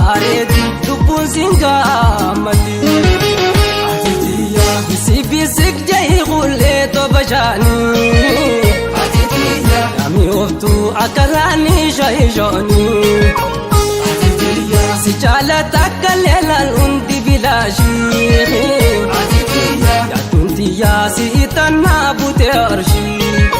Bareedi lubbuun siin gaammatti. Bisik jai kulee tobashaanii. Nami oftuu akka raanii shaayishoonii. Si jaalata akka leelaan hundi bilaashii. Yaadduun xiyyaa si itannaa butee arshii.